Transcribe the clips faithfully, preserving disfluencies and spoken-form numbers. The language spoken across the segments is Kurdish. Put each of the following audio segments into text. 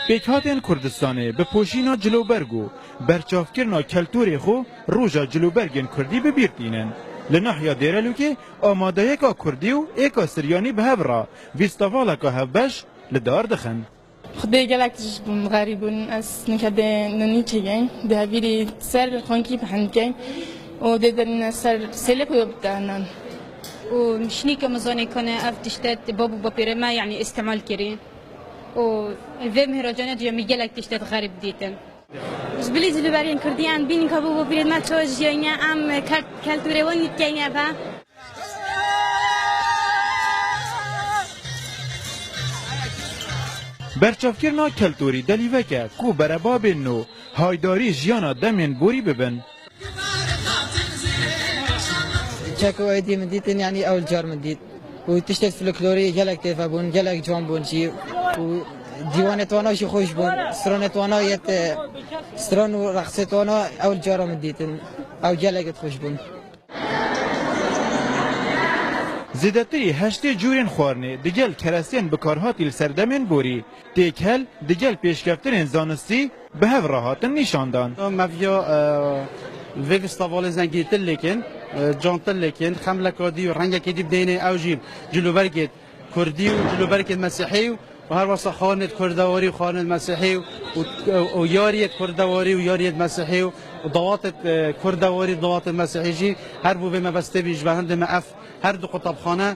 Pêkhatên Kurdistanê bi poşîna ciloberg û berçavkirina keltorê xwe roja cilobergên kurdî bi bîr tînin. Li nahiya Dêrelûkê amadeyeka kurdî û êka siryanî bi hev re fîstevaleka hevbeş li dar dixin. Xwedê gelek tişt bûn, xerîb bûn. Ez nike dê nûnî çêgeyim. Dê hevîrî ser xwenkî bihendikeyim. Û dê derine ser sêlê xwe bitenan. Û şinîke mizanê kane ev tiştet bab û bapêrê me, yanî îstimal kirî. Û vê mîhracanê diye min gelek tiştet xerîb dîtin. Ji bilî cilûbergên kurdî em bînin ka bû bapêrê me çawa jiyayne, em kel-, keltûrê wan nîtkeyne ve. Berçavkirina keltorî delîvek e ku berebabên nû haydarî jiyana demên borî bibin. Çeko êdî min dîtin, yanî ew car min dît. Û tiştê folklorî gelek têve bûn, gelek can bûn jî. Û dîwanê wana jî xweş bûn. Stranê wana yet, e, stran û reqsê wana ew cara min dîtin. Ew gelek xweş bûn. Zêdetirî heştê cûrên xwarinê digel kerestên bikarhatî li serdemên borî, têkel digel pêşkeftinên zanistî bi hev re hatin nîşandan. Meviya, e, vê fîstevalê zengîntir lêkin, e, cantir lêkin, xemleka dî û rengekê dî bideyne ew jî cilûbergê kurdî û cilûbergên mesîhî û her wesa xanê kurdewarî û xanê mesîhî û, û, û yariyê kurdewarî û yariyê mesîhî û dawatê, e, kurdewarî û dawatê mesîhî jî her bo vê mebestê bî ji ber hindê me ev her du qutabxane,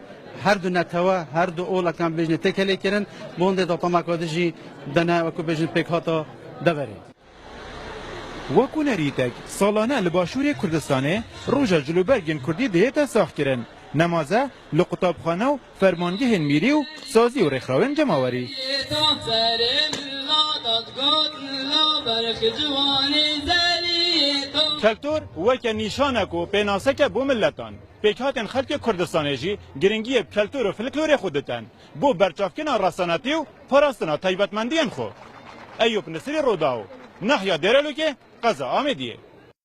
her du netewe, her du olek em bêjin têkelê kirin, bi hindê datameka din jî dene wekû bêjin pêkhata deverê. Wekû nerîtek, salane li Başûrê Kurdistanê roja cilûbergên kurdî dihête saxkirin. Nemaze li qutabxane û fermangehên mîrî û sazî û rêxrawên cemawerî. Keltor weke nîşanek û pênaseke bo miletan. Pêkhatên xelkê Kurdistanê jî giringiyê bi keltor û folklorê xwe didin. Bo berçavkirina resanetî û parastina taybetmendiyên xwe. Eyûp Nisirî, Rûdaw, nahiya Dêrelûkê, qeza Amêdiyê.